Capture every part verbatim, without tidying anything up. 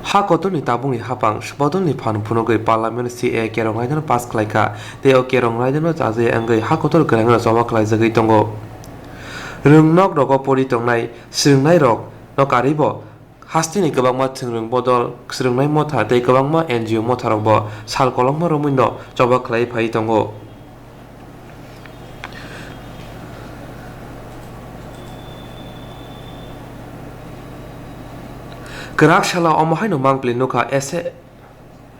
Ha kotorni tabukni haphang bodolni phan phunugwi Parliament C A Kerong Raidano pass khlaikha, tei o Kerong Raidano chajaya wngwi ha kotor kwrwngno choba khlaijagwi tongo. Rwngnok rogo pori tongnai swrwngnairokno karwibo hasteni kwbangma thwngwrwng bodol, swrwngnai motha tei kwbangma N G O motharokbo sal kolokma romwino choba khlai phai tongo. Kwrak salo omo haino mangpili nukha S A,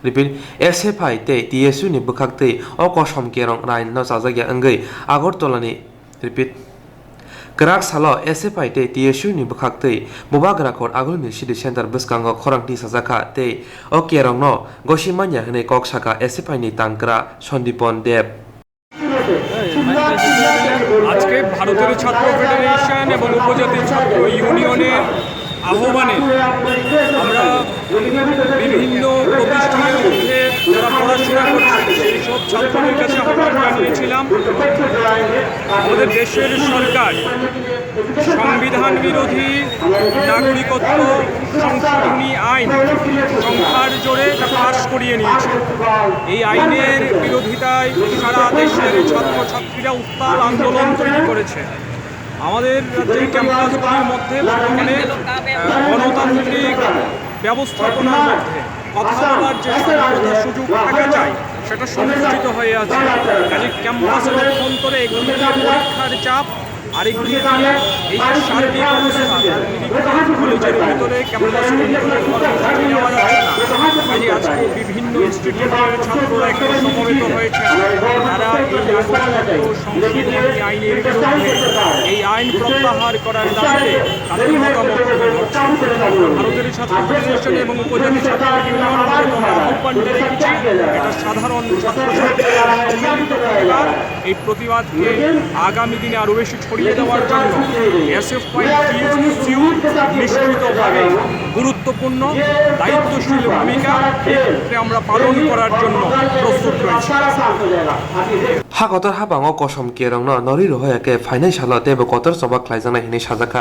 repeat, S F I tei T S U ni bwkhaktwi o kosom Kerong Raidano chajakya wngwi Agartala ni, repeat, kwrak salo S F I tei T S U ni bwkhaktwi Bubagra Court Agulini City Center bwskango khorang tisajakha tei o Kerongno gosi manya hwnwi kok sakha S F I ni tangkra Sandipon Deb. আজকে ভারতের ছাত্র ফেডারেশন এবং উপজাতি ছাত্র ইউনিয়নের আহ্বানে আমরা বিভিন্ন প্রতিষ্ঠানের মধ্যে যারা পড়াশোনা করছে সেই সব ছাত্রদের কাছে আহ্বান জানিয়েছিলাম, আমাদের দেশের সরকার সংবিধান বিরোধী নাগরিকত্ব সংশোধনী আইন সংখ্যার জোরে তা পাশ করিয়ে নিয়েছে। এই আইনের বিরোধিতায় সারা দেশের ছাত্রছাত্রীরা উত্তাল আন্দোলন তৈরি করেছে। আমাদের রাজ্যের ক্যাম্পাসগুলির মধ্যে বর্তমানে, আহ, গণতান্ত্রিক ব্যবস্থাপনার মধ্যে কথা বলার যে স্বাধীনতার সুযোগ থাকা চাই, সেটা সংকুচিত হয়ে আছে। কাজে ক্যাম্পাসের অভ্যন্তরে একদিকে পরীক্ষার চাপ, আরেকদিকে এই যে সার্বিক অবস্থা, কলেজের ভিতরে ক্যাম্পাস কর্মসূচি নেওয়া যাচ্ছে না। কাজে আজকে বিভিন্ন ইনস্টিটিউটের ছাত্ররা এখানে সমবেত হয়েছে। তারা এই নাগরিকত্ব সংশোধনী আইনের বিরুদ্ধে, এই আইন প্রত্যাহার করার দাবিতে তাদের মতামত তুলে ধরছে। ভারতের ছাত্র ফেডারেশন এবং উপজাতি ছাত্র ইউনিয়ন আমরা আহ্বান জানিয়েছি, এটা সাধারণ ছাত্রছাত্রীদের সম্মিলিত প্রতিবাদ। এই প্রতিবাদকে আগামী দিনে আরও বেশি ছড়িয়ে দেওয়ার জন্য এসএফআই টিএসসিউ নিশ্চিতভাবে গুরুত্বপূর্ণ দায়িত্বশীল ভূমিকা এই ক্ষেত্রে আমরা পালন করার জন্য প্রস্তুত রয়েছি। Ha kotor haphango kosom Kerongno norwi rohoya khe phainai salo teibo kotor choba khlaijaknai hwnwi sajakha.